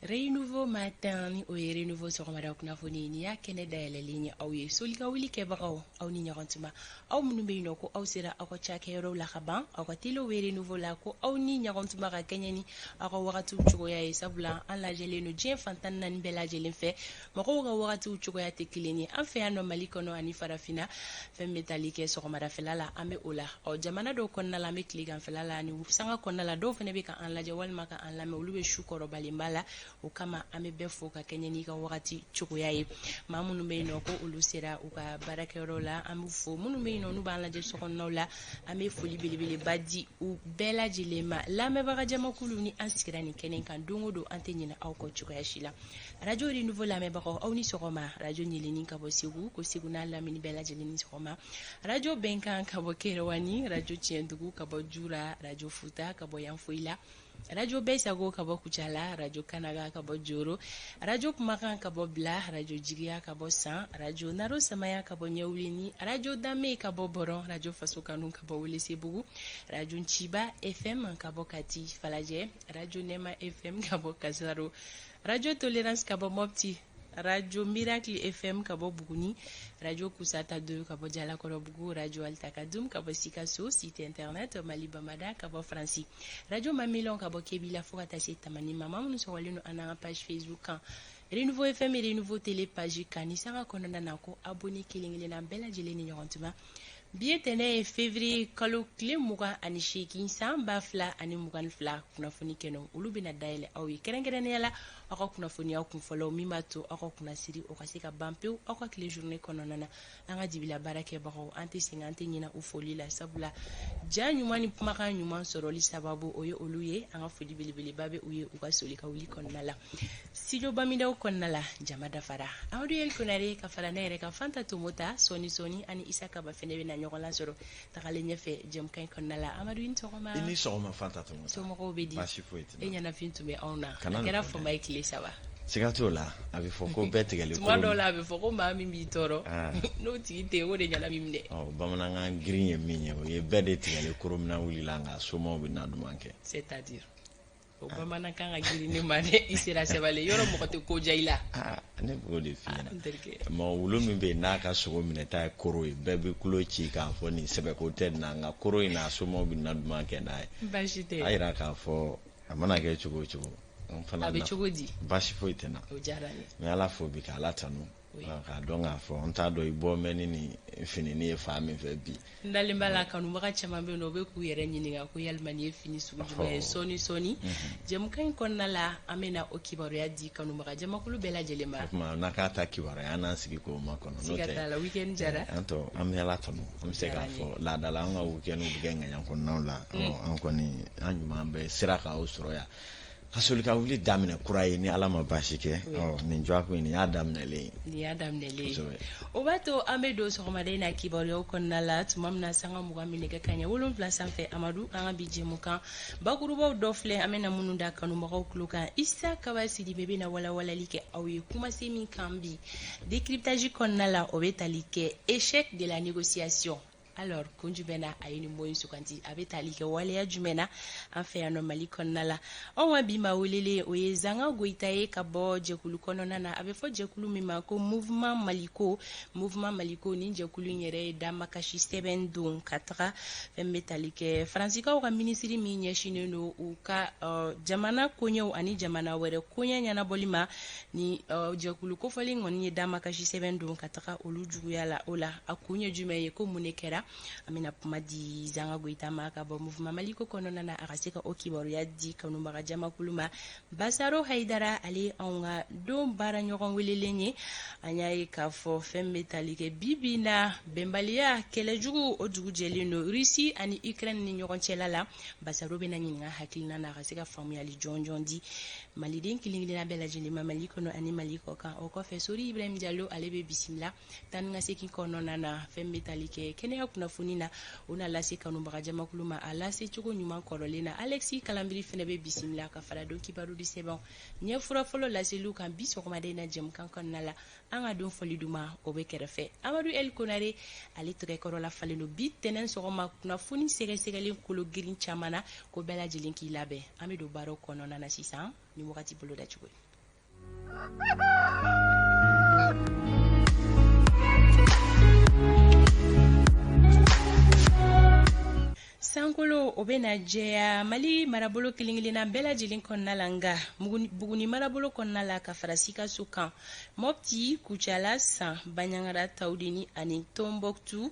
Renouveau matin ni o ye Renouveau sɔgɔmada kunnafoni nin y'a kɛnɛ dayɛlɛlen ye aw ye soli ka wuli kɛbagaw aw ni ɲɔgɔn tuma aw minnu bɛ yen nɔ ko aw sera aw ka cakɛyɔrɔw la ka ban aw ka telew bɛ Renouveau la ko aw ni ɲɔgɔn tuma ka kɛɲɛ ni aw ka wagatiw cogoya ye sabula an lajɛlen don diɲɛ fan 14 bɛɛ lajɛlen fɛ mɔgɔw ka wagatiw cogoya tɛ kelen ye an fɛ yan nɔ Mali kɔnɔ ani farafinna fɛn bɛ tali kɛ sɔgɔmadafɛla la an bɛ o la ɔ jamana dɔw kɔnɔna la an bɛ tileganfɛla la ani sanga kɔnɔna la dɔw fana bɛ ka an lajɛ walima ka an lamɛn olu bɛ su kɔrɔbalenba la o kama an bɛ bɛɛ fo ka kɛɲɛ n'i ka wagati cogoya ye maa minnu bɛ yen nɔ ko olu sera u ka baarakɛyɔrɔ la an b'u fo minnu bɛ yen nɔ n'u b'an lajɛ sokɔnɔnaw la an bɛ foli belebeleba di u bɛɛ lajɛlen ma lamɛnbaga jamakulu ni an sigira nin kɛnɛ kan don o don an tɛ ɲinɛ aw kɔ cogoya si la arajo Renouveau lamɛnbagaw aw ni sɔgɔma arajo ɲɛlɛnni ka bɔ segu ko segu n'a lamini bɛɛ lajɛlen ni sɔgɔma arajo bɛnkan ka bɔ kerewani arajo tiɲɛdugu ka bɔ jura arajo futa ka bɔ yanfoyila arajo bɛɛ sago ka bɔ kucala arajo kanaga ka bɔ joro arajo kumakan ka bɔ bila arajo jigiya ka bɔ san arajo naro samaya ka bɔ ɲɛwuleni arajo danbe ka bɔ bɔrɔn arajo faso kanu ka bɔ welesebugu arajo nciba fm ka bɔ kati falajɛ arajo nɛma fm ka bɔ kasaro Radio Tolérance ka bɔ Mopti, Radio Miracle FM ka bɔ Buguni, Radio Kusata 2 ka bɔ Jalakɔrɔbugu, Radio Altakadum ka bɔ Sikaso, site internet Mali Bamada ka bɔ Faransi, Radio Mamelon ka bɔ Kebila fo ka taa se Tamani ma maa minnu sɔgɔlen don an n'an ka page Facebook kan Renouveau FM et Renouveau Télé page kan ni sanga kɔnɔna na ko abonné kelen kelenna bɛɛ lajɛlen ni ɲɔgɔn tuma bi ye tɛnɛ ye février kalo tile 28 san 2022 kunnafoni kɛnɛ olu bɛna dayɛlɛ aw ye kɛrɛnkɛrɛnnenya la aw ka kunnafoniyaw kunfɔlɔw min b'a to aw ka kunnasiri o ka se ka ban pewu aw ka tile journée kɔnɔna na an ka dibila baarakɛbagaw an tɛ sɛgɛn an tɛ ɲinɛ u foli la sabula ja ɲuman ni kumakan ɲuman sɔrɔli sababu o ye olu ye an ka foli belebeleba bɛ u ye u ka soli ka wuli kɔnɔna la studio Bamidaw kɔnɔna la jama dafara Amadu El Konare ka fara ne yɛrɛ kan Fanta Tomota sɔɔni sɔɔni ani Isa Kaba fɛnɛ bɛna ɲɔgɔn lasɔrɔ tagalen ɲɛfɛ jɛmukan in kɔnɔna la Amadu i ni sɔgɔma i ni sɔgɔma Fanta Tomota somɔgɔw bɛ di baasi foyi tɛ e ɲɛnafin tun bɛ anw na a kɛra fama ye tile 3 siga t'o la a bɛ fɔ ko bɛɛ tigɛlen tuma dɔw la a bɛ fɔ ko maa min b'i tɔɔrɔ ah. n'o tigi tɛ yen o de ɲɛna b'i minɛ ɔ bamanankan girin ye min ye o ye bɛɛ de tigɛlen koro min na wulila nka somaw bɛ na duman kɛ c'est à dire o bamanankan ka girin ne ma dɛ i sera sɛbɛnle yɔrɔ mɔgɔ tɛ ko diya i la ah, ne b'o de f'i ɲɛna mɔgɔ wulu min bɛ yen n'a ka sogo minɛta ye koro ye bɛɛ bɛ kulo ci k'a fɔ nin sɛbɛko tɛ nin na nka koro in n'a somaw bɛ na duman kɛ n'a ye baasi tɛ a yira k'a fɔ a mana kɛ cogo o cogo an fana a bɛ cogo di baasi foyi tɛ n na o diyara n ye n bɛ Ala fo bi ka Ala tanu k'a dɔn k'a fɔ n t'a dɔn i bɔ mɛ ni nin fininin ye fan min fɛ bi n dalen b'a la kanubaga caman bɛ yen nɔ u bɛ k'u yɛrɛ ɲininka ko yalima nin ye fini sugu jumɛn ye sɔɔni sɔɔni jɛmukan in kɔnɔna la an bɛna o kibaruya di kanubaga jamakulu bɛɛ lajɛlen ma o tuma n'a k'a ta kibaruya an n'an sigi k'o makɔnɔ n'o tɛ siga t'a la week-end diyara an tɔ an bɛ Ala tanu an bɛ se k'a fɔ laada la an ka week-end bɛ kɛ ŋaɲa kɔnɔnaw la an kɔni an ɲuman bɛ sera k'aw sɔrɔ yan ka soli ka wuli daminɛ kura ye ni ala ma baasi kɛ nin dɔgɔkun in nin y'a daminɛlen ye nin y'a daminɛlen ye o b'a to an bɛ don sɔgɔmada in na kibaruyaw kɔnɔna la tuma min na sanga 20 bɛ nɛgɛ kanɲɛ 7 sanfɛ amadu an ka bi jɛmukan bakurubaw dɔ filɛ an bɛna minnu da kanubagaw tulo kan isa kaba sidibe bɛna walawalali kɛ aw ye kumasen min kan bi décryptage kɔnɔna la o bɛ tali kɛ échec de la négociation alors kun jumɛn na a ye nin mot in suganti a bɛ tali kɛ waleya jumɛn na an fɛ yan nɔ mali kɔnɔna la anw ka bi maa welelen o ye zanga goyita ye ka bɔ jɛkulu kɔnɔna na a bɛ fɔ jɛkulu min ma ko mouvement maliko mouvement maliko nin jɛkulu in yɛrɛ ye damakasi sɛbɛn don ka taga fɛn bɛ tali kɛ faransikaw ka minisiri min ɲɛsinnen don u ka jamana koɲɛw ani jamana wɛrɛ koɲɛ ɲɛnabɔli ma ni jɛkulu kofɔlen kɔni ye damakasi sɛbɛn don ka taga olu juguya la o la a kun ye jumɛn ye ko mun de kɛra an bɛna kuma di zanga goyita ma ka bɔ mouvement maliko kɔnɔna na a ka se ka o kibaruya di kanubaga jamakulu ma basaro hayidara ale anw ka don baara ɲɔgɔn welelen ye an y'a ye k'a fɔ fɛn bɛ tali kɛ bi bi na bɛnbaliya kɛlɛjugu o dugu jɛlen don Russie ani Ukraine ni ɲɔgɔn cɛla la basaro bɛna ɲininka hakilina na a ka se ka faamuyali jɔnjɔn di maliden kelen kelenna bɛɛ lajɛlen ma mali kɔnɔ ani mali kɔ kan o kɔfɛ sori ibrahim jalo ale bɛ bisimila taa ni ka segin kɔnɔna na fɛn bɛ tali kɛ kɛnɛya kunnafoni na o na lase kanubaga jamakulu ma a lase cogo ɲuman kɔrɔlen na alexi kalanbiri fɛnɛ bɛ bisimila ka fara don kibaru di sɛbɛn ɲɛfura fɔlɔ laseliw kan bi sɔgɔmada in na jɛmukan kɔnɔna la an ka don fɔli duman o bɛ kɛrɛfɛ amadu el konare ale tɛgɛ kɔrɔla falen don bi tɛnɛn sɔgɔma kunnafoni sɛgɛsɛgɛlen kolo girin caman na ko bɛɛ lajɛlen k'i labɛn an bɛ don baaraw kɔnɔna na sisan ni wagati bolo dacogo ye. Sankolo o bɛna jɛya Mali marabolo kelen-kelenna bɛɛ lajɛlen kɔnɔna la, nka Buguni marabolo kɔnɔna la ka fara Sikaso kan, Mɔpti, Kucala, San, Banjagara, Tawudeni ani Tɔnbɔkutu,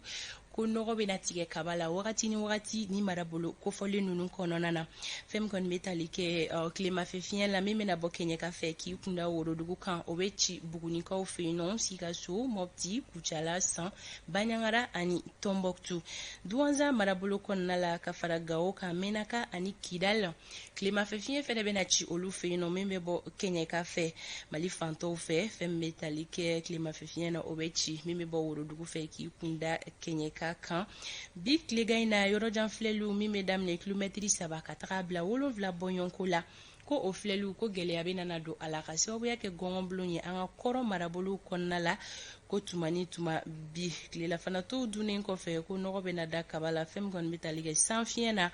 ko nɔgɔ bɛna tigɛ kaba la wagati ni wagati ni marabolo kofɔlen ninnu kɔnɔna na. Fɛn min kɔni bɛ tali kɛ tilemafɛ fiɲɛ la min bɛna bɔ kɛɲɛka fɛ k'i kunda worodugu kan, o bɛ ci Bugunikaw fɛ yen nɔ, Sikaso, Mɔpti, Kucala, San, Banjagara ani Tɔnbɔkutu. Duwanza marabolo kɔnɔna la ka fara Gawo kan, Menaka ani Kidal, tilemafɛ fiɲɛ fɛnɛ bɛna ci olu fɛ yen nɔ min bɛ bɔ kɛɲɛka fɛ. Mali fan tɔw fɛ, fɛn min bɛ tali kɛ tilemafɛ fiɲɛ na, o bɛ ci min bɛ bɔ worodugu fɛ k'i kunda kɛɲɛka kan. Bi tilegan in na, yɔrɔjan filɛliw min bɛ daminɛ kilomɛtiri 3 ka taga bila 7 bɔɲɔgɔnko la, ko o filɛliw ko gɛlɛya bɛ nana don a la ka sababuya kɛ gɔngɔnbulon ye an ka kɔrɔn marabolow kɔnɔna la. Ko tuma ni tuma bi tilelafana tow dunnen kɔfɛ, ko nɔgɔ bɛna da kaba la. Fɛn min kɔni bɛ tali kɛ sanfiɲɛ na,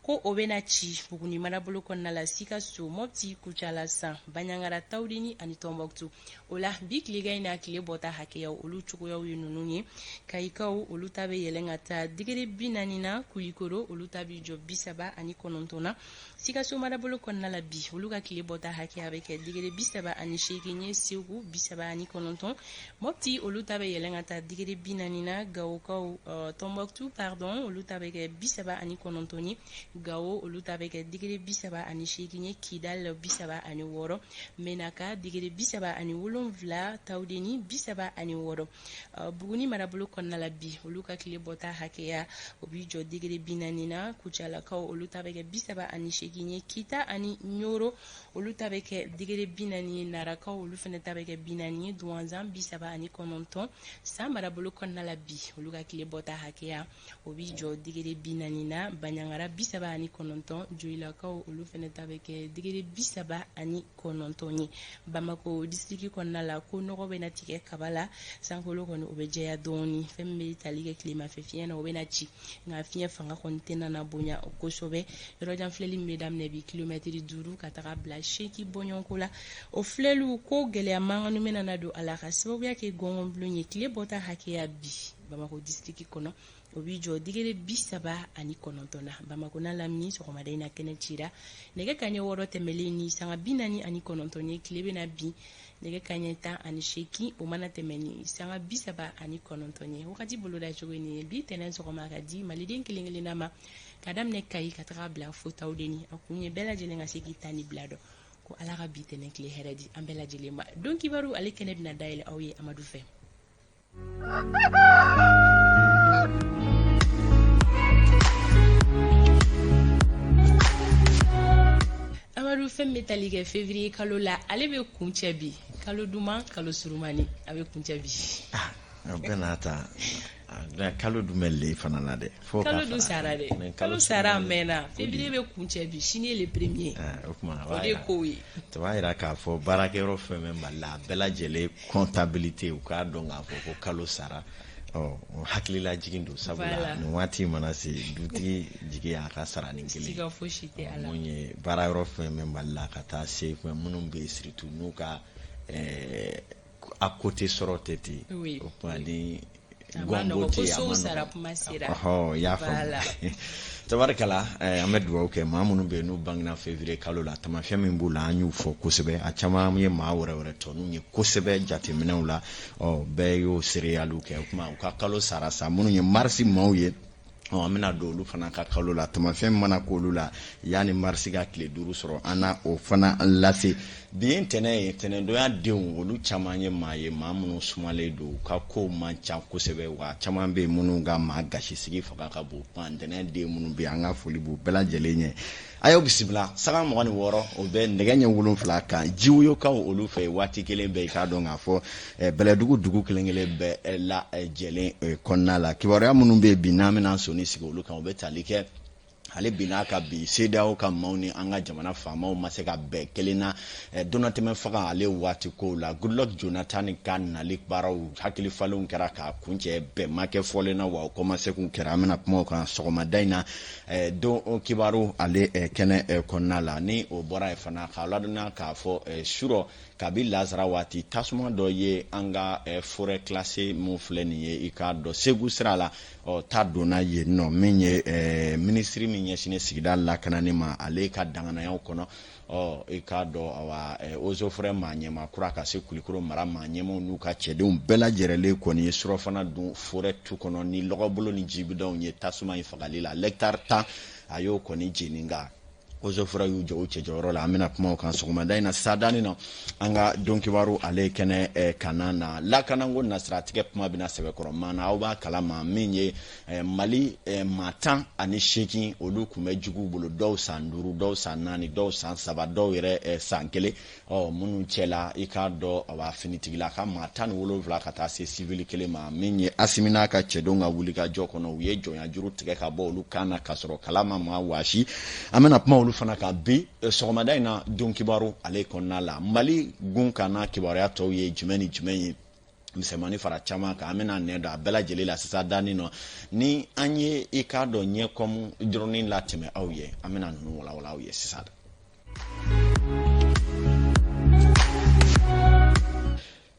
ko o bɛna ci Buguni marabolo kɔnɔna la, Sikaso, Mɔpti, Kucala, San, Banjagara, Tawudeni ani Tɔnbɔkutu. O la bi tilegan in na, tile bɔta hakɛyaw olu cogoyaw ye ninnu ye. Kayikaw olu ta bɛ yɛlɛn ka taa digiri 40 na, Kulikoro olu ta bɛ jɔ 39 na. Sikaso marabolo kɔnɔna la bi, olu ka tile bɔta hakɛya bɛ kɛ digiri 38 ye, Segu 39, Mɔpti olu ta bɛ yɛlɛn ka taa digiri 40 na, Gawokaw, Tɔnbɔkutu pardon, olu ta bɛ kɛ 39 ye, Gawo olu ta bɛ kɛ digiri 38 ye, Kidal 36, Menaka digiri 37, Tawudeni 36. Buguni marabolo kɔnɔna la bi, olu ka tile bɔta hakɛya o b'i jɔ digiri 40 na, Kucalakaw olu ta bɛ kɛ 38 ye, Kita ani Ɲoro olu ta bɛ kɛ digiri 40 ye, Narakaw olu fana ta bɛ kɛ 40 ye, Duwanzan 39. San marabolo kɔnɔna la bi, olu ka tile bɔta hakɛya o b'i jɔ digiri 40 na, Banjagara 39, Joyilakaw olu fana ta bɛ kɛ digiri 39 ye. Bamakɔ disiriki kɔnɔna la, ko nɔgɔ bɛna tigɛ kaba la, sankolo kɔni o bɛ jɛya dɔɔni. Fɛn min bɛ tali kɛ tilemafɛ fiɲɛ na, o bɛna ci, nka fiɲɛ fanga kɔni tɛna na bonya kosɛbɛ. Yɔrɔjan filɛli min bɛ daminɛ bi kilomɛtiri 5 ka taga bila 8 bɔɲɔgɔnko la, o filɛliw ko gɛlɛya mankan bɛna na don a la ka sababuya kɛ gɔngɔnbulon ye. Tile bɔta hakɛya bi Bamakɔ disiriki kɔnɔ, o b'i jɔ digiri 39 na. Bamakɔ n'a lamini, sɔgɔmada in na kɛnɛ cira nɛgɛ kanɲɛ 6 tɛmɛlen ni sanga 49 ye. Tile bɛna bin nɛgɛ kanɲɛ 18, o mana tɛmɛ ni sanga 39 ye. Wagati boloda cogo nin ye bi tɛnɛn sɔgɔma ka di maliden kelen kelenna ma, ka daminɛ Kayi ka taga bila fo Tawudeni. A kun ye bɛɛ lajɛlen ka se k'i ta ni bila dɔn. Ko Ala ka bi tɛnɛn tile hɛrɛ di an bɛɛ lajɛlen ma. Don kibaru ale kɛnɛ bɛna dayɛlɛ aw ye Amadu fɛ. Amadu, fɛn bɛ tali kɛ février kalo la, ale bɛ kuncɛ bi. Kalo duman, kalo surumani, a bɛ kuncɛ bi. O bɛɛ n'a ta, kalo dun bɛ le fana na dɛ. Kalo dun sara dɛ, kalo sara a mɛnna. Février bɛ kuncɛ bi, sini ye le premier. O tuma o de ye kow ye. O b'a jira k'a fɔ baarakɛyɔrɔ fɛn fɛn Mali la, a bɛɛ lajɛlen comptabilité, u k'a dɔn k'a fɔ ko kalo sara. Ɔ, hakililajigin don, sabula nin waati mana se, dutigi jigi y'a ka sara ni kelen. Siga fosi tɛ a la. Mun ye baara yɔrɔ fɛn fɛn Mali la, ka taa se fɛn minnu bɛ yen, surtout n'u ka à côté sɔrɔ tɛ ten. O tuma ni gɔngo tɛ yen, a ma nɔgɔn. Kuma sera. Ɔhɔ, i y'a faamu. Tabarikala, an bɛ dugawu kɛ maa minnu bɛ yen n'u bangena février kalo la, tamasiyɛn min b'u la, an y'u fɔ kosɛbɛ. A caman ye maa wɛrɛ wɛrɛ tɔninw ye kosɛbɛ jateminɛw la. Ɔ, bɛɛ y'o seereyaliw kɛ. O tuma u ka kalo sara sa. Minnu ye marisi maaw ye, ɔ, an bɛna don olu fana ka kalo la. Tamasiyɛn mana k'olu la yanni marisi ka tile 5 sɔrɔ, an na o fana lase. Bi ye ntɛnɛn ye, ntɛnɛndonya denw olu caman ye maa ye, maa minnu sumalen don, u ka kow man ca kosɛbɛ, wa caman bɛ yen minnu ka maa gasisigi fanga ka bon. Kuma ntɛnɛn den minnu bɛ yen, an ka foli b'u bɛɛ lajɛlen ye. A y'aw bisimila sanga 26, o bɛ nɛgɛ ɲɛ 7 kan jiwoyokaw olu fɛ yen. Waati kelen bɛɛ, i k'a dɔn k'a fɔ Bɛlɛdugu dugu kelen kelen bɛɛ lajɛlen kɔnɔna la, kibaruya minnu bɛ yen bi n'an bɛna sɔnni sigi olu kan, o bɛ tali kɛ ale bi n'a ka bi CEDEAO ka maaw ni an ka jamana faamaw ma se ka bɛn kelen na donnatɛmɛ fanga ale waati kow la. Goodluck Jonathan ka nali baaraw hakili falenw kɛra k'a kuncɛ, bɛn ma kɛ fɔlen na, wa o kɔmasegin kɛra. An bɛna kuma o kan sɔgɔmada in na don kibaru ale kɛnɛ kɔnɔna la. Ni o bɔra yen fana, k'a ladɔnniya k'a fɔ surɔ Kabi lazara waati, tasuma dɔ ye an ka forêt classée mun filɛ nin ye, i k'a dɔn, Segu sira la, ɔ ta donna yen nɔ. Min ye minisiri min ɲɛsinnen sigida lakanani ma, ale ka danganayaw kɔnɔ, ɔ i k'a dɔn, awa, eaux et forêts maa ɲɛmaa kura ka se Kulikoro mara maa ɲɛmaw n'u ka cɛdenw bɛɛ lajɛrɛlen kɔni ye surɔfana dun forêt tu kɔnɔ ni lɔgɔbolo ni jibidɔnw ye tasuma in fagali la. Hectare 10, a y'o kɔni jeni, nka eaux et forêts y'u jɔ u cɛjɔyɔrɔ la. An bɛna kuma o kan sɔgɔmada in na. Sadani na, an ka don kibaru ale kɛnɛ kana na lakanako nasiratigɛ kuma bɛna sɛbɛkɔrɔ maana. Aw b'a kalama, min ye Mali maa 18, olu tun bɛ juguw bolo, dɔw san 5, dɔw san 4, dɔw san 3, dɔw yɛrɛ san 1. Ɔ minnu cɛla, i k'a dɔn, awa, finitigila ka maa 17 ka taa se civil 1 ma. Min ye Asimi n'a ka cɛdenw ka wulikajɔ kɔnɔ, u ye jɔnya juru tigɛ ka bɔ olu kan na k'a sɔrɔ kala ma maa waasi. An bɛna kuma olu fana kan bi sɔgɔmada in na don kibaru ale kɔnɔna la. Mali gun kan n'a kibaruya tɔw ye jumɛn ni jumɛn ye, misɛnmanin fara caman kan, an bɛna nɛ don a bɛɛ lajɛlen la sisan danni nɔ. Ni an ye, i k'a dɔn, ɲɛ kɔmu dɔrɔnin latɛmɛ aw ye, an bɛna ninnu walawala aw ye sisan.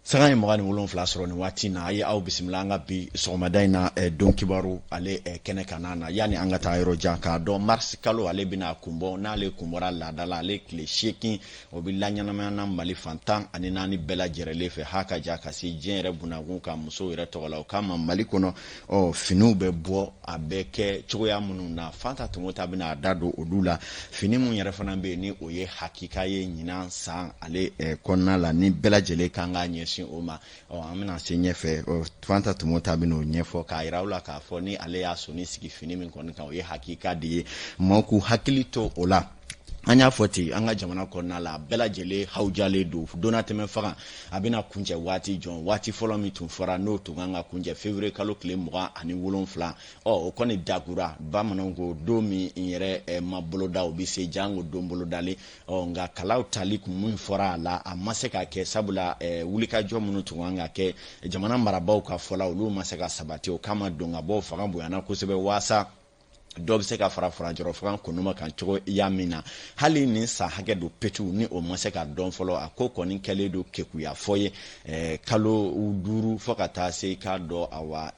Sanga ye 27 sɔrɔ nin waati na. A ye aw bisimila an ka bi sɔgɔmada in na don kibaru ale kɛnɛ kan na. Yanni an ka taa yɔrɔ jan, k'a dɔn mars kalo ale bɛna kunbɔ. N'ale kunbɔra, laada la, ale tile 8, o bɛ laɲɛnamaya na Mali fan 14 bɛɛ lajɛrɛlen fɛ, ha ka ja ka se diɲɛ yɛrɛ bunakun ka musow yɛrɛ tɔgɔ la. O kama, Mali kɔnɔ, ɔ finiw bɛ bɔ, a bɛ kɛ cogoya minnu na, Fanta Tɔmɔta bɛna a da don olu la. Fini mun yɛrɛ fana bɛ yen ni o ye hakika ye ɲinan san ale kɔnɔna la, ni bɛɛ lajɛlen kan k'a ɲɛsin o ma, ɔ an bɛna se ɲɛfɛ, Fanta Tɔmɔta bɛna o ɲɛfɔ k'a yira aw la k'a fɔ ni ale y'a sɔnni sigi fini min kɔni kan, o ye hakika de ye, maaw k'u hakili to o la. An y'a fɔ ten, an ka jamana kɔnɔna la, bɛɛ lajɛlen hawujalen don donnatɛmɛ faga a bɛna kuncɛ waati jɔn. Waati fɔlɔ min tun fɔra, n'o tun kan ka kuncɛ février kalo tile 27, ɔ o kɔni dagura. Bamananw ko don min yɛrɛ ma boloda, o bɛ se jango don bolodalen. Ɔ nka kalaw tali kun min fɔra a la, a ma se ka kɛ, sabula wulikajɔ minnu tun kan ka kɛ jamana marabaaw ka fɔ la, olu ma se ka sabati. O kama, don ka bɔ fanga bonyana kosɛbɛ waasa dɔ bɛ se ka fara furancɛrɔ fanga kɔnɔma kan cogo ya min na. Hali nin san hakɛ don petu ni o ma se ka dɔn fɔlɔ, a ko kɔni kɛlen don kekuya fɔ ye, kalo 5 fo ka taa se, i k'a dɔn, awa,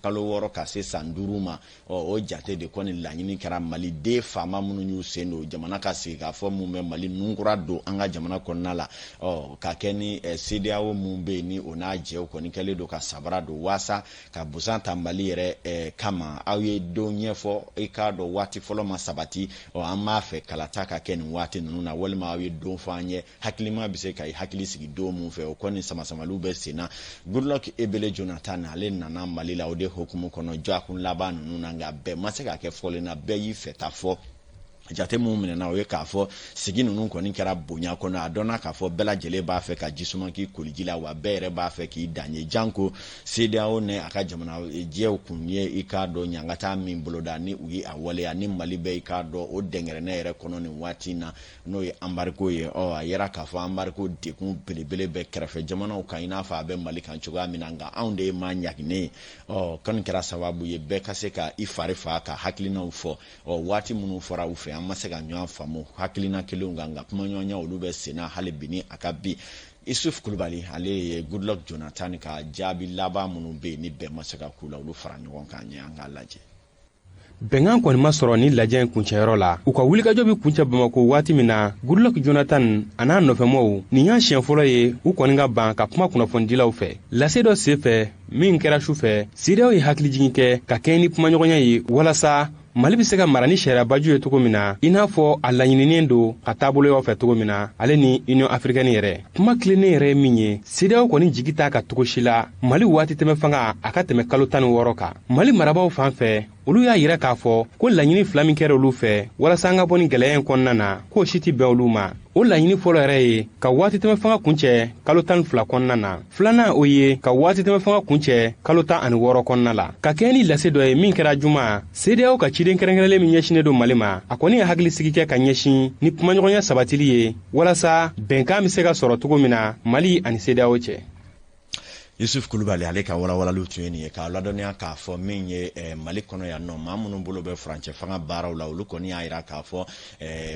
kalo 6 ka se san 5 ma. Ɔ o jate de kɔni laɲini kɛra maliden faama minnu y'u sen don jamana ka sigi k'a fɔ mun bɛ Mali nunkura don an ka jamana kɔnɔna la, ɔ ka kɛ ni CEDEAO mun bɛ yen, ni o n'a jɛw kɔni kɛlen don ka sabara don waasa ka busan ta Mali yɛrɛ kama. Aw ye don ɲɛfɔ, i k'a dɔn, waati fɔlɔ ma sabati, ɔ an b'a fɛ kalata ka kɛ nin waati ninnu na, walima aw ye don fɔ an ye, hakilima bɛ se ka i hakili sigi don mun fɛ. O kɔni samasamaliw bɛ sen na. Goodluck Ebele Jonathan, ale nana Mali la o de hukumu kɔnɔ dɔgɔkun laban ninnu na, nka bɛɛ ma se ka kɛ fɔlen na, bɛɛ y'i fɛ ta fɔ. Jate mun minɛna, o ye k'a fɔ sigi ninnu kɔni kɛra bonya kɔnɔ. A dɔnna k'a fɔ bɛɛ lajɛlen b'a fɛ ka jisuman k'i koliji la, wa bɛɛ yɛrɛ b'a fɛ k'i dan ye janko CEDEAO ni a ka jamana jɛw kun ye, i k'a dɔn, ɲangata min boloda ni u ye a waleya ni Mali bɛ, i k'a dɔn, o dɛnkɛrɛnɛ yɛrɛ kɔnɔ nin waati in na, n'o ye embargo ye. Ɔ a yɛrɛ k'a fɔ embargo degun belebele bɛ kɛrɛfɛ jamanaw kan, i n'a fɔ a bɛ Mali kan cogoya min na, nka anw de ye maa ɲaginen ye. Ɔ kɔni kɛra sababu ye bɛɛ ka se ka i fari fa ka hakilinaw fɔ. Ɔ waati minnu fɔra u fɛ, an ma se ka ɲɔgɔn faamu hakilina kelenw kan, nka kumaɲɔgɔnya olu bɛ senna hali bi. Ni a ka bi, Isuf Kulubali, ale ye Goodluck Jonathan ka jaabi laban minnu bɛ yen ni bɛn ma se ka k'u la, olu fara ɲɔgɔn kan ɲɛ, an k'a lajɛ. Bɛnkan kɔni ma sɔrɔ ni lajɛ in kuncɛyɔrɔ la. U ka wulikajɔ bɛ kuncɛ Bamako waati min na, Goodluck Jonathan a n'a nɔfɛmɔw, nin y'a siɲɛ fɔlɔ ye u kɔni ka ban ka kuma kunnafonidilaw fɛ. Lase dɔ sen fɛ min kɛra su fɛ, CEDEAO ye hakilijigin kɛ ka kɛɲɛ ni kumaɲɔgɔnya ye walasa Mali bɛ se ka mara ni sariyabaju ye cogo min na, i n'a fɔ a laɲininen don ka taaboloyaw fɛ cogo min na, ale ni Union africaine yɛrɛ. Kuma tilennen yɛrɛ ye min ye, CEDEAO kɔni jigi t'a ka cogo si la Mali waati tɛmɛ fanga a ka tɛmɛ kalo 16 kan. Mali marabaaw fan fɛ, olu y'a yira k'a fɔ ko laɲini fila min kɛra olu fɛ walasa an ka bɔ ni gɛlɛya in kɔnɔna na, k'o si tɛ bɛn olu ma. O laɲini fɔlɔ yɛrɛ ye ka waati tɛmɛ fanga kuncɛ kalo 12 kɔnɔna na. Filanan, o ye ka waati tɛmɛ fanga kuncɛ kalo 16 kɔnɔna la. Ka kɛɲɛ ni lase dɔ ye min kɛra juma, CEDEAO ka ciden kɛrɛnkɛrɛnlen min ɲɛsinnen don Mali ma, a kɔni ye hakilisigi kɛ ka ɲɛsin ni kumaɲɔgɔnya sabatili ye walasa bɛnkan bɛ se ka sɔrɔ cogo min na Mali ani CEDEAO cɛ. Yusuf Kulubali ale ka walawalaliw tun ye nin ye, k'a ladɔnniya k'a fɔ min ye Mali kɔnɔ yan nɔ, maa minnu bolo bɛ furancɛ fanga baaraw la, olu kɔni y'a jira k'a fɔ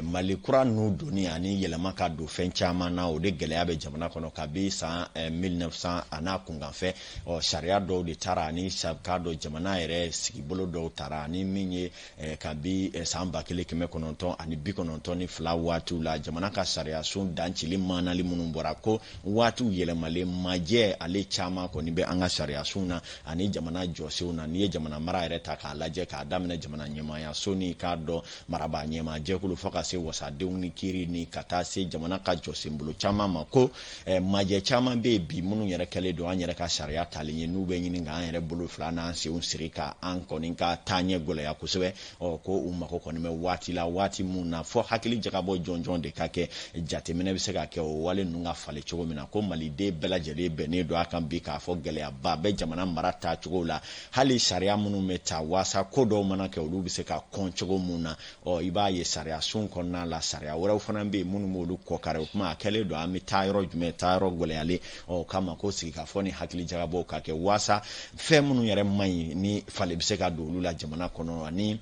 Mali kura n'u donni ani yɛlɛma ka don fɛn caman na, o de gɛlɛya bɛ jamana kɔnɔ kabi san 1900 a n'a kunkanfɛ. Ɔ sariya dɔw de taara ani k'a dɔn jamana yɛrɛ sigibolo dɔw taara, ani min ye kabi san 1992 waatiw la, jamana ka sariyasun dancili manali minnu bɔra, ko waatiw yɛlɛmalen majɛ ale caman kɔni bɛ an ka sariyasun na ani jamana jɔsenw na. N'i ye jamana mara yɛrɛ ta k'a lajɛ, k'a daminɛ jamana ɲɛmaayaso ni k'a dɔn marabaa ɲɛmaa jɛkulu fo ka se wasadenw ni kiiri ni ka taa se jamana ka jɔsenbolo caman ma, ko majɛ caman bɛ yen bi minnu yɛrɛ kɛlen don an yɛrɛ ka sariya talen ye, n'u bɛ ɲini k'an yɛrɛ bolo fila n'an senw siri ka an kɔni ka taaɲɛ gɛlɛya kosɛbɛ. Ɔ ko u mako kɔni bɛ waati la, waati mun na fɔ hakili jagabɔ jɔnjɔn de ka kɛ, jateminɛ bɛ se ka kɛ o wale ninnu ka falen cogo min na. Ko maliden bɛɛ lajɛlen bɛnnen don a kan bi k'a fɔ gɛlɛyaba bɛ jamana mara taacogo la, hali sariya minnu bɛ ta waasa ko dɔw mana kɛ, olu bɛ se ka kɔn cogo mun na. Ɔ i b'a ye sariya sun kɔnɔna la, sariya wɛrɛw fana bɛ yen minnu b'olu kɔkari. O kuma a kɛlen don an bɛ taa yɔrɔ jumɛn, taa yɔrɔ gɛlɛyalen. Ɔ o kama ko sigikafɔ ni hakili jagabɔw ka kɛ waasa fɛn minnu yɛrɛ man ɲi ni falen bɛ se ka don olu la jamana kɔnɔ, ani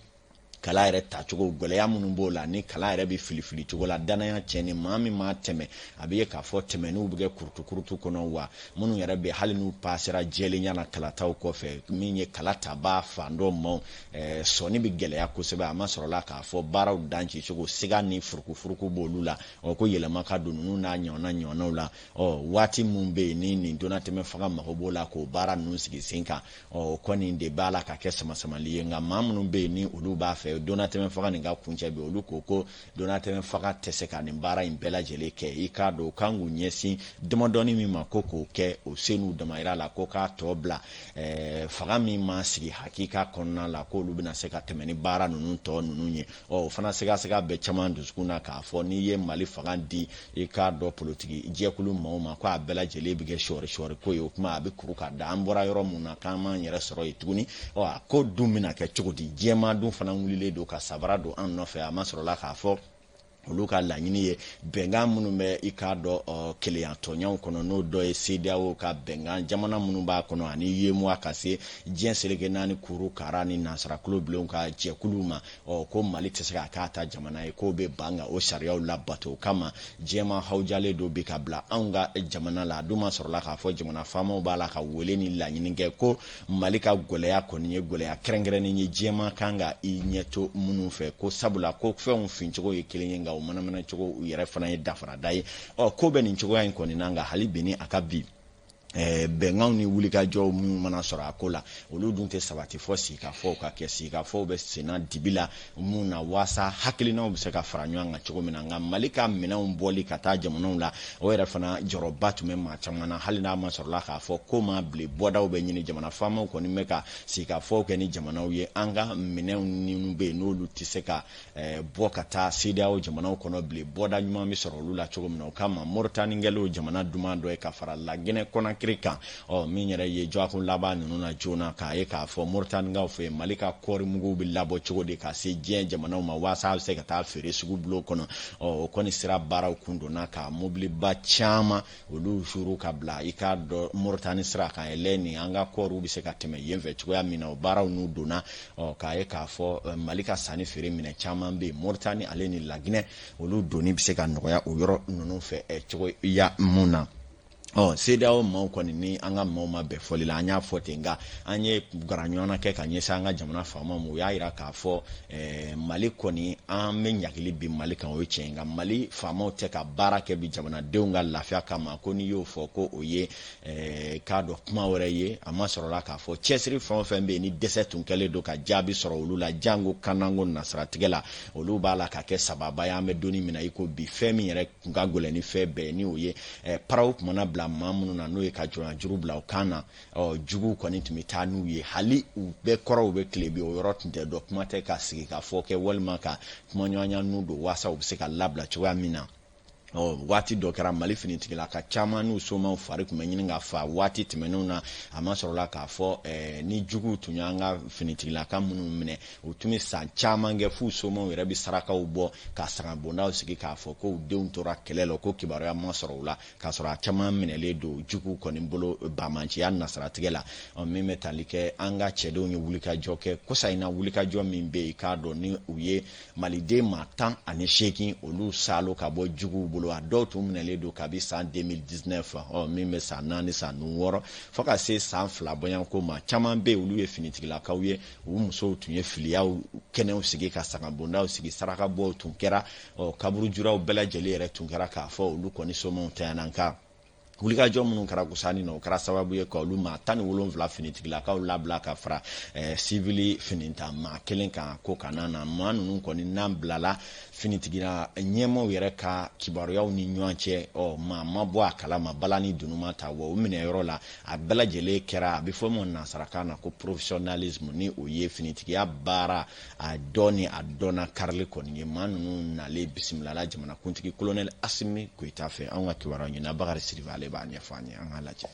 kala yɛrɛ tacogo gɛlɛya minnu b'o la, ni kala yɛrɛ bɛ filifili cogo la, danaya tiɲɛni, maa min m'a tɛmɛ a bɛ ye k'a fɔ tɛmɛniw bɛ kɛ kurutu-kurutu kɔnɔ, wa minnu yɛrɛ bɛ hali n'u pasera jɛlenya na kalataw kɔfɛ, min ye kala tabaa fan dɔ maaw sɔnni bɛ gɛlɛya kosɛbɛ. A ma sɔrɔla k'a fɔ baaraw danci cogo siga ni furukufuruku b'olu la. Ɔ ko yɛlɛma ka don ninnu n'a ɲɔgɔnna ɲɔgɔnnaw la. Ɔ waati min bɛ yen ni nin donnatɛmɛ fanga mago b'o la k'o baara ninnu sigi sen kan, ɔ o kɔni de b'a la ka kɛ samasamali ye. Nka maa minnu bɛ yen ni olu b'a fɛ donnatɛmɛ fanga nin ka kuncɛ bi, olu ko ko donnatɛmɛ fanga tɛ se ka nin baara in bɛɛ lajɛlen kɛ. I k'a dɔn u kan k'u ɲɛsin damadɔni min ma, ko k'o kɛ o se n'u damayira la, ko k'a tɔ bila fanga min ma sigi hakika kɔnɔna la, k'olu bɛna se ka tɛmɛ ni baara ninnu tɔ ninnu ye. Ɔ o fana sigasɛgɛ bɛ caman dusukun na k'a fɔ n'i ye Mali fanga di i k'a dɔn politiki jɛkulu maaw ma, ko a bɛɛ lajɛlen bɛ kɛ sɔɔri sɔɔri ko ye. O kuma a bɛ kuru ka da an bɔra yɔrɔ mun na k'an m'an yɛrɛ sɔrɔ yen tuguni. Ɔ a ko dun bɛna kɛ cogo di? Jɛman dun fana wulilen don ka sabara don an nɔfɛ. A ma sɔrɔla k'a fɔ olu ka laɲini ye bɛnkan minnu bɛ i k'a dɔn keleya tɔnɲaw kɔnɔ, n'o dɔ ye CEDEAO ka bɛnkan jamana minnu b'a kɔnɔ ani UEMOA ka se diɲɛ seleke naani kuru kara ni nansara kulo bilenw ka jɛkuluw ma. Ɔ ko Mali tɛ se ka k'a ta jamana ye, k'o bɛ ban ka o sariyaw labato. O kama diɲɛma hawujalen don bi ka bila anw ka jamana la. A dun ma sɔrɔla k'a fɔ jamana faamaw b'a la ka wele ni laɲini kɛ ko Mali ka gɛlɛya kɔni ye gɛlɛya kɛrɛnkɛrɛnnen ye, diɲɛma kan ka i ɲɛ to minnu fɛ, ko sabula ko fɛnw fincogo ye kelen ye, nka u manamana cogo u yɛrɛ fana ye danfarada ye. Ɔ ko bɛ nin cogoya in kɔni na, nka hali bi ni a ka bi bɛnkanw ni wulikajɔw minnu mana sɔrɔ a ko la, olu dun tɛ sabati fɔ sigikafɔw ka kɛ. Sigikafɔw bɛ senna dibi la mun na waasa hakilinaw bɛ se ka fara ɲɔgɔn kan cogo min na. Nka Mali ka minɛnw bɔli ka taa jamanaw la, o yɛrɛ fana jɔrɔba tun bɛ maa caman na, hali n'a ma sɔrɔla k'a fɔ ko maa bilen bɔdaw bɛ ɲini. Jamana faamaw kɔni bɛ ka sigikafɔw kɛ ni jamanaw ye, an ka minɛnw minnu bɛ yen n'olu tɛ se ka bɔ ka taa CEDEAO jamanaw kɔnɔ bilen, bɔda ɲuman bɛ sɔrɔ olu la cogo min na. O kama Moritani kɛlen jamana duman dɔ ye ka fara Laginɛ Kɔnakiri kan. Ɔ min yɛrɛ ye dɔgɔkun laban ninnu na joona, k'a ye k'a fɔ Moritanikaw fɛ yen, Mali ka kɔɔri muguw bɛ labɔ cogo di ka se diɲɛ jamanaw ma waasa a bɛ se ka taa feere sugu bulon kɔnɔ. Ɔ o kɔni sira baaraw kun donna ka mobiliba caman olu suru ka bila i k'a dɔn Moritani sira kan yɛlɛ ni an ka kɔɔriw bɛ se ka tɛmɛ yen fɛ cogoya min na. O baaraw n'u donna, ɔ k'a ye k'a fɔ Mali ka sanni feere minɛ caman bɛ yen, Moritani ale ni Laginɛ, olu donni bɛ se ka nɔgɔya o yɔrɔ ninnu fɛ cogoya mun na. Ɔ CEDEAO maaw kɔni ni an ka maaw ma bɛn fɔli la, an y'a fɔ ten, nka an ye gara ɲɔgɔnna kɛ ka ɲɛsin an ka jamana faamaw ma. U y'a jira k'a fɔ Mali kɔni an bɛ ɲagili bi Mali kan, o ye tiɲɛ ye, nka Mali faamaw tɛ ka baara kɛ bi jamanadenw ka lafiya kama. Ko n'i y'o fɔ ko o ye k'a dɔn kuma wɛrɛ ye. A ma sɔrɔla k'a fɔ cɛsiri fɛn o fɛn bɛ yen ni dɛsɛ tun kɛlen don ka jaabi sɔrɔ olu la, jango kananko nasiratigɛ la, olu b'a la ka kɛ sababa ye. An bɛ donni min na i ko bi, fɛn min yɛrɛ kun ka gɛlɛn ni fɛn bɛɛ ye, ni o ye paraw tun mana bila maa minnu na, n'o ye ka jɔnya juru bila u kan na, ɔ juguw kɔni tun bɛ taa n'u ye, hali u bɛɛ kɔrɔw bɛ tile bi, o yɔrɔ tun tɛ dɔn. Kuma tɛ ka sigi ka fɔ kɛ walima ka kumaɲɔgɔnya n'u don waasa u bɛ se ka labila cogoya min na. Ɔ, waati dɔ kɛra, Mali finitigilaka caman n'u somaw fari tun bɛ ɲini ka fa waati tɛmɛnenw na. A ma sɔrɔla k'a fɔ ni juguw tun y'an ka finitigilaka minnu minɛ, u tun bɛ san caman kɛ f'u somaw yɛrɛ bɛ sarakaw bɔ ka sagabondaw sigi k'a fɔ ko u denw tora kɛlɛ la, ko kibaruya ma sɔrɔ u la, k'a sɔrɔ a caman minɛlen don juguw kɔni bolo bamanciya nasaratigɛ la. Ɔ, min bɛ tali kɛ an ka cɛdenw ye wulikajɔ kɛ kosa in na, wulikajɔ min bɛ yen k'a dɔn ni u ye maliden maa 18 olu salo ka bɔ juguw bolo, a dɔw tun minɛlen don kabi san 2019. Ɔ, min bɛ san 4, san 6 fo ka se san 2 bɔɲɔgɔnko ma, caman bɛ yen, olu ye finitigilakaw ye, u musow tun ye filiyaw kɛnɛw sigi ka sagabondaw sigi, sarakabɔw tun kɛra, ɔ, kaburujuraw bɛɛ lajɛlen yɛrɛ tun kɛra k'a fɔ olu kɔni somaw tanyana. Nka wulikajɔ minnu kɛra kusani na, o kɛra sababu ye ka olu maa 17 finitigilakaw labila ka fara sivili finita maa kelen kan ko kana na. Maa ninnu kɔni n'an bilala finitigira ɲɛmaw yɛrɛ ka kibaruyaw ni ɲɔgɔn cɛ, ɔ, maa ma bɔ a kalama, bala ni dunuma ta wa u minɛyɔrɔ la, a bɛɛ lajɛlen kɛra, a bɛ fɔ min nansarakan na ko professionnalisme, ni o ye finitigiya baara a dɔn ni a dɔnna karili kɔni ye. Maa ninnu nalen bisimilala jamanakuntigi Colonel Asimi Goyita fɛ. Anw ka kibaruya ɲinina Bakari Sidibe, ale b'a ɲɛfɔ an ye, an k'a lajɛ.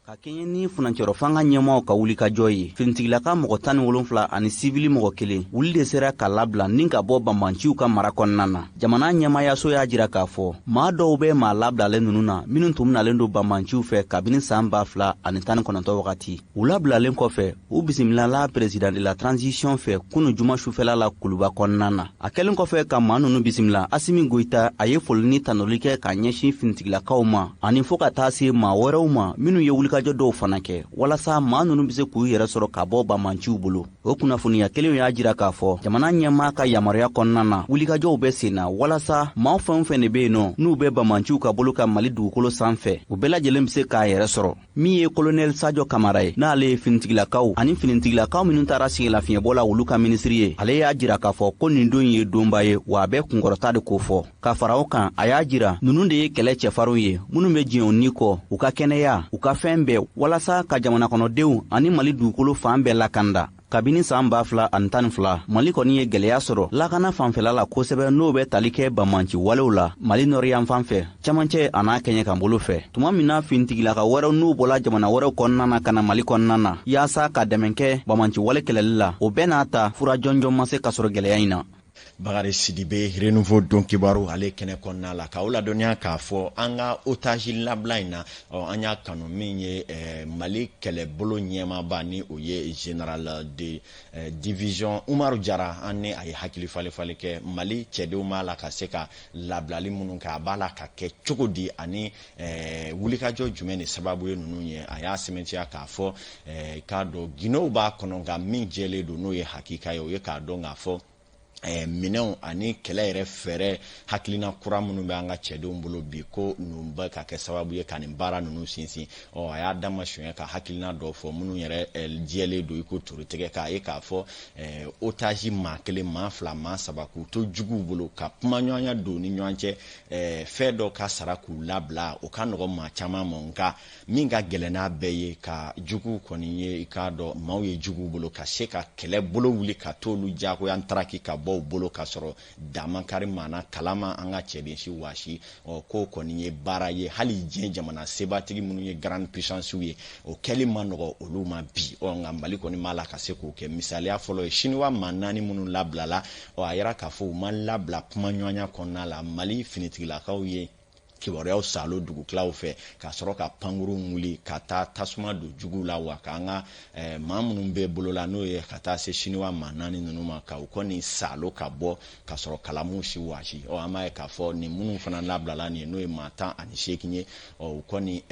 Ka kɛɲɛ ni furancɛrɔ fanga ɲɛmaw ka wulikajɔ ye, finitigilaka mɔgɔ 17 ani sivili mɔgɔ kelen wuli de sera ka labila ni ka bɔ banbanciw ka mara kɔnɔna na. Jamana ɲɛmayaso y'a jira k'a fɔ maa dɔw bɛ maa labilalen ninnu na minnu tun minalen don banbanciw fɛ kabini san 2019 wagati. U labilalen kɔfɛ, u bisimilala président de la transition fɛ kunu juma sufɛla la Kuluba kɔnɔna na. A kɛlen kɔfɛ ka maa ninnu bisimila, Asimi Goyita a ye foli ni tanuli kɛ ka ɲɛsin finitigilakaw ma ani fɔɔ ka taa se maa wɛrɛw ma minnu ye wulikajɔ dɔw fana kɛ walasa maa ninnu be se k'u yɛrɛ sɔrɔ ka bɔ banbanciw bolo. O kunnafoniya kelenw y'a jira k'a fɔ jamana ɲɛmaa ka yamaruya kɔnɔna na, wulikajɔw bɛ sen na walasa maa fɛn o fɛn de be yen nɔ n'u bɛ banbanciw ka bolo ka Mali dugukolo sanfɛ, u bɛɛ lajɛlen be se k'a yɛrɛ sɔrɔ. Min ye Kolonɛli Sajɔ Kamara ye, n'ale ye finitigilakaw ani finitigilakaw minnu taara sɛgɛnlafiɲɛbɔ la olu ka minisiri ye, ale y'a jira k'a fɔ ko nin don ye donba ye, wa a bɛ kunkɔrɔta de ko fɔ. Ka fara o kan, a y'a jira ninnu de ye kɛlɛ cɛfarinw ye minnu bɛ diɲɛ ni kɔ, u ka kɛnɛya, u ka fɛn bɛɛ, walasa ka jamana kɔnɔdenw ani Mali dugukolo fan bɛɛ lakanda. Kabini saan 2012, Mali kɔni ye gwɛlɛya sɔrɔ lakana fanfɛla la kosɛbɛ, n'o bɛ tali kɛ banbanci walew la Mali nɔriyan fan fɛ, camancɛ a n'a kɛɲɛ kan bolo fɛ, tuma min na finitigilaka wɛrɛw n'u bɔla jamana wɛrɛw kɔnɔna na ka na Mali kɔnɔna na yaasa ka dɛmɛ kɛ banbanci wale kɛlɛli la. O bɛɛ n'a ta, fura jɔnjɔn ma se ka sɔrɔ gwɛlɛya in na. Bakari Sidibe, Renouveau don kibaru ale kɛnɛ kɔnɔna la, k'aw ladɔnniya k'a fɔ an ka otage labila in na, ɔ, an y'a kanu min ye Mali kɛlɛbolo ɲɛmaaba, ni o ye général de division Umaru Jara, an ni a ye hakili falen falen kɛ Mali cɛdenw b'a la ka se ka labilali minnu kɛ, a b'a la ka kɛ cogo di, ani wulikajɔ jumɛn de sababu ye ninnu ye. A y'a sɛmɛntiya k'a fɔ k'a dɔn gindow b'a kɔnɔ, nka min jɛlen don, n'o ye hakika ye, o ye k'a dɔn k'a fɔ minɛnw ani kɛlɛ yɛrɛ fɛɛrɛ hakilina kura minnu bɛ an ka cɛdenw bolo bi, ko ninnu bɛ ka kɛ sababu ye ka nin baara ninnu sinsin. Ɔ, a y'a dama suɲɛ ka hakilina dɔw fɔ minnu yɛrɛ jɛlen don i ko turu tigɛ, k'a ye k'a fɔ otage maa kelen, maa fila, maa saba, k'u to juguw bolo ka kumaɲɔgɔnya don ni ɲɔgɔn cɛ, fɛn dɔ ka sara k'u labila, o ka nɔgɔn maa caman ma. Nka min ka gɛlɛn n'a bɛɛ ye, ka juguw kɔni ye, i k'a dɔn maaw ye juguw bolo, ka se ka kɛlɛ bolo wuli ka t'olu diyagoya ntaraki ka bɔ u bolo ka sɔrɔ damakari maana kalama an ka cɛden si waasi, ɔ, k'o kɔni ye baara ye. Hali diɲɛ jamana sebatigi minnu ye grande puissance ye, o kɛli ma nɔgɔ olu ma bi. Ɔ, nka Mali kɔni b'a la ka se k'o kɛ. Misaliya fɔlɔ ye Siniwa maa naani minnu labilala. Ɔ, a yira k'a fɔ u ma labila kumaɲɔgɔnya kɔnɔna la. Mali finitigilakaw ye kibaruyaw salo dugutilaw fɛ ka sɔrɔ ka pankurun wuli ka taa tasuma don juguw la, wa k'an ka maa minnu bɛ bolo la, n'o ye ka taa se Siniwa maa naani ninnu ma, ka u kɔni salo ka bɔ ka sɔrɔ kalamu si waasi. Ɔ, an b'a ye k'a fɔ nin minnu fana labilala nin ye, n'o ye maa 18 ye, ɔ, u kɔni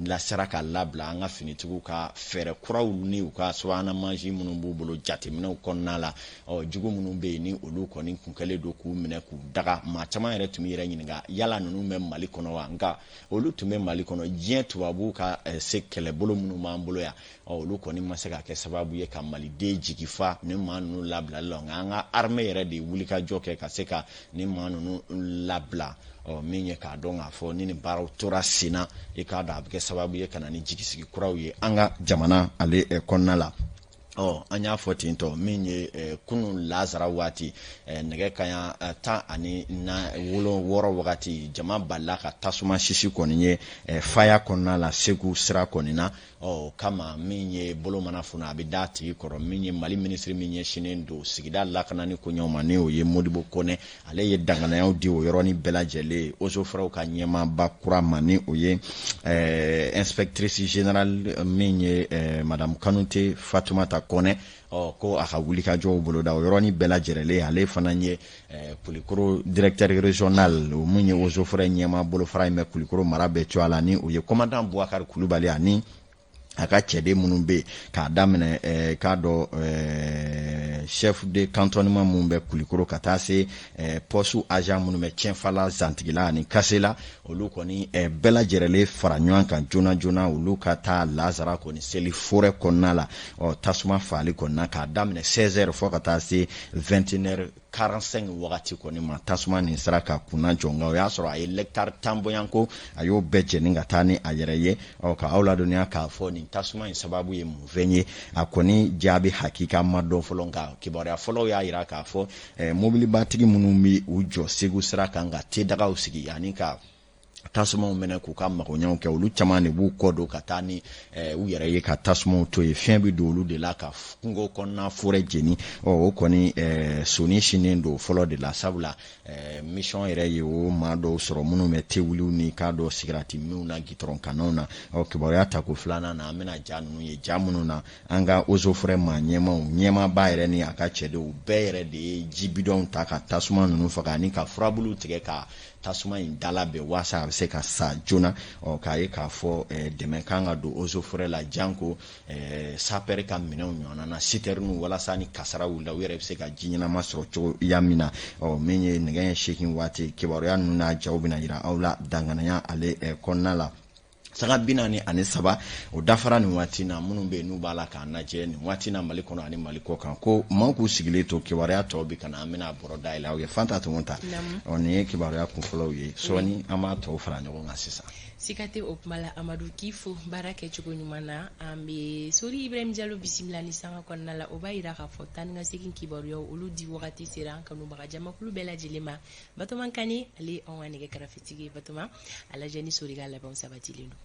lasera ka labila an ka finitigiw ka fɛɛrɛ kuraw ni u ka subahana mansin minnu b'u bolo jateminɛw kɔnɔna la. Ɔ, jugu minnu bɛ yen, ni olu kɔni kun kɛlen don k'u minɛ k'u daga, maa caman yɛrɛ tun bɛ yɛrɛ ɲininka yala ninnu bɛ Mali kɔnɔ wa? Nka olu tun bɛ Mali kɔnɔ. Diɲɛ tubabuw ka se kɛlɛbolo minnu b'an bolo yan, ɔ, olu kɔni ma se ka kɛ sababu ye ka maliden jigi fa ni maa ninnu labilali la. Nka an ka armée yɛrɛ de ye wulikajɔ kɛ ka se ka ni maa ninnu labila. Ɔ, min ye k'a dɔn k'a fɔ ni nin baaraw tora sen na, i k'a dɔn a bɛ kɛ sababu ye ka na ni jigisigi kuraw ye an ka jamana ale kɔnɔna la. Ɔ, an y'a fɔ ten tɔ, min ye kunun lazara waati, nɛgɛ kaɲa 16 wagati, jama balila ka tasuma sisi kɔni ye faya kɔnɔna la, Segu sira kɔni na. Ɔ, o kama, min ye bolo mana funu, a bɛ da tigi kɔrɔ. Min ye Mali minisiri min ɲɛsinnen don sigida lakanani koɲɛw ma, ni o ye Modibo Kɔnɛ, ale ye danganayaw di o yɔrɔnin bɛɛ lajɛlen eaux et forêts ka ɲɛmaaba kura ma, ni o ye inspectrice générale min ye madame Kanute Fatumata Kɔnɛ. Ɔ, ko a ka wulikajɔw boloda o yɔrɔnin bɛɛ lajɛlen. Ale fana ye Kulikoro directeur régional, o min ye eaux et forêts ɲɛmaa bolofara in bɛ Kulikoro mara bɛɛ cogoya la, ni o ye commandant Boubacar Kulubali, ani a ka cɛden minnu bɛ yen, k'a daminɛ k'a dɔn chef de cantonnement minnu bɛ Kulikoro, ka taa se poste agent minnu bɛ Tiɲɛfala, Zantigila ani Kasela, olu kɔni bɛɛ lajɛlen fara ɲɔgɔn kan joona joona, olu ka taa lazara kɔni seli forêt kɔnɔna la. Ɔ, tasuma faali kɔni na, k'a daminɛ 16 heures fo ka taa se 21 heures 45 wagati kɔni ma, tasuma nin sera ka kunna jɔ, nka o y'a sɔrɔ a ye hectare 10 bɔyanko, a y'o bɛɛ jɛni ka taa ni a yɛrɛ ye. Ɔ, ka aw ladɔnniya k'a fɔ nin tasuma in sababu ye mun fɛn ye, a kɔni jaabi hakika ma dɔn fɔlɔ, nka kibaruya fɔlɔw y'a yira k'a fɔ mobilibatigi minnu bɛ u jɔ Segu sira kan ka tedagaw sigi ani ka tasumaw minɛ k'u ka magoɲɛw kɛ, olu caman de b'u kɔ don ka taa ni u yɛrɛ ye ka tasumaw to yen. Fiɲɛ bɛ don olu de la ka kungo kɔnɔna forêt jeni. Ɔ, o kɔni soni sinnen don fɔlɔ de la, sabula mission yɛrɛ ye o maa dɔw sɔrɔ minnu bɛ tewuliw ni k'a dɔn sigirati minw na gitɔrɔn kannaw na. Ɔ, kibaruya tako filanan na, an bɛna ja ninnu ye, ja minnu na an ka eaux et forêts maa ɲɛmaw, ɲɛmaaba yɛrɛ ni a ka cɛdenw bɛɛ yɛrɛ de ye ji bidɔnw ta ka tasuma ninnu faga ani ka furabuluw tigɛ ka tasuma in dala bɛn waasa a bɛ se ka sa joona. Ɔ, k'a ye k'a fɔ dɛmɛ kan ka don eaux et forêts la, janko sapeur ka minɛnw ɲɔgɔnna na, citernew, walasa ni kasara wulila, u yɛrɛ bɛ se ka ji ɲɛnama sɔrɔ cogoya min na. Ɔ, min ye nɛgɛ ɲɛ 8 waati, kibaruya ninnu n'a jaw bɛna yira aw la danganaya ale kɔnɔna la. Saga 43 o dafara nin waati na, minnu bɛ yen n'u b'a la k'a lajɛ nin waati na Mali kɔnɔ ani Mali kɔ kan, ko maaw k'u sigilen to, kibaruya tɔw bɛ ka na, an bɛna bɔrɔ dayɛlɛ aw ye. Fanta Tɔmɔ ta. Ɔ, nin ye kibaruya kunfɔlɔw ye. Sɔɔni an b'a tɔw fara ɲɔgɔn kan sisan. Siga tɛ o kuma la. Amadu, k'i fo baara kɛcogo ɲuman na. An bɛ Sori Ibrahim Jalo bisimila ni sanga kɔnɔna la. O b'a yira k'a fɔ taa ni ka segin kibaruyaw, olu di wagati sera an kanubaga jamakulu bɛɛ lajɛlen ma. Batoma Kane, ale ye anw ka nɛgɛ karafetigi ye. Batoma, a lajɛ ni Sori ka labɛnw sabatilen don.